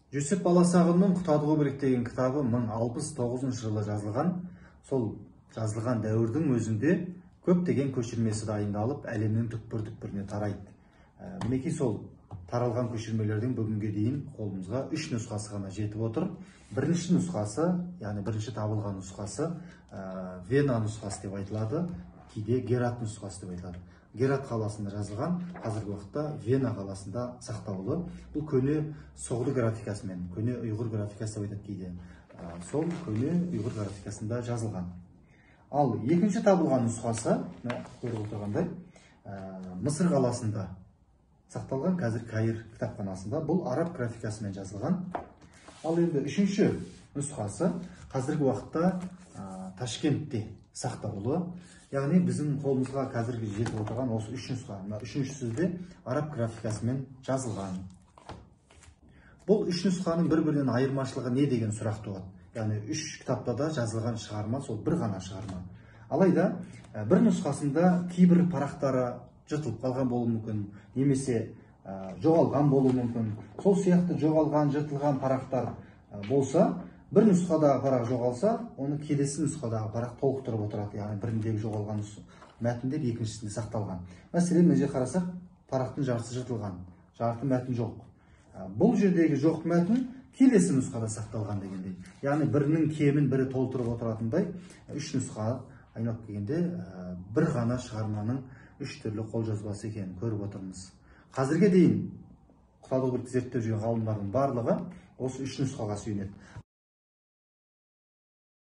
Жүсіп Баласағұнның Құтадғу Білік деген кітабы 1069 жылы жазылған. Сол жазылған дәуірдің өзінде көптеген көшірмесі дайындалып, әлемнің түкпір-түкпіріне тарайды. Мінекей сол таралған көшірмелердің бүгінге дейін қолымызға 3 нұсқасы ғана жетіп отыр. Бірінші нұсқасы, яғни бірінші табылған нұсқасы, Вена нұсқасы деп айтылады, кейде Герат нұсқасы деп айтылады. Герат қаласында жазылған, қазіргі уақытта Вена қаласында сақтаулы. Бұл көне соғды графикасымен, көне ұйғыр графикасы деп айтады кейде. Сол көне ұйғыр графикасында жазылған. Ал екінші табылған нұсқасы, мына көріп отырғандай, Мысыр қаласында сақталған, қазір Каир кітапханасында. Бұл араб графикасымен жазылған. Ал енді үшінші нұсқасы қазіргі уақытта Ташкентте сақтаулы. Яғни біздің қолымызға қазіргі жетіп отырған осы үш нұсқа. Мына үшіншісі де араб графикасымен жазылған. Бұл үш нұсқаның бір-бірінен айырмашылығы не деген сұрақ туады. Яғни үш кітапта да жазылған шығарма сол бір ғана шығарма. Алайда бір нұсқасында кейбір парақтары жыртылып қалған болуы мүмкін, немесе жоғалған болуы мүмкін. Сол сияқты жоғалған, жыртылған парақтар болса, бір нұсқадағы парақ жоғалса, оны келесі нұсқадағы парақ толықтырып отырады. Яғни біріндегі жоғалған мәтіндер екіншісінде сақталған. Мәселен, мына жерге қарасақ, парақтың жартысы жыртылған, жарты мәтін жоқ. Бұл жердегі жоқ мәтін келесі нұсқада сақталған дегендей. Яғни бірінің кемін бірі толтырып отыратындай үш нұсқа айналып келгенде бір ғана шығарманың үш түрлі қолжазбасы екенін көріп отырмыз. Қазірге дейін Құтадғу Білікті зерттеп жүрген ғалымдардың барлығы осы үш нұсқаға сүйенеді.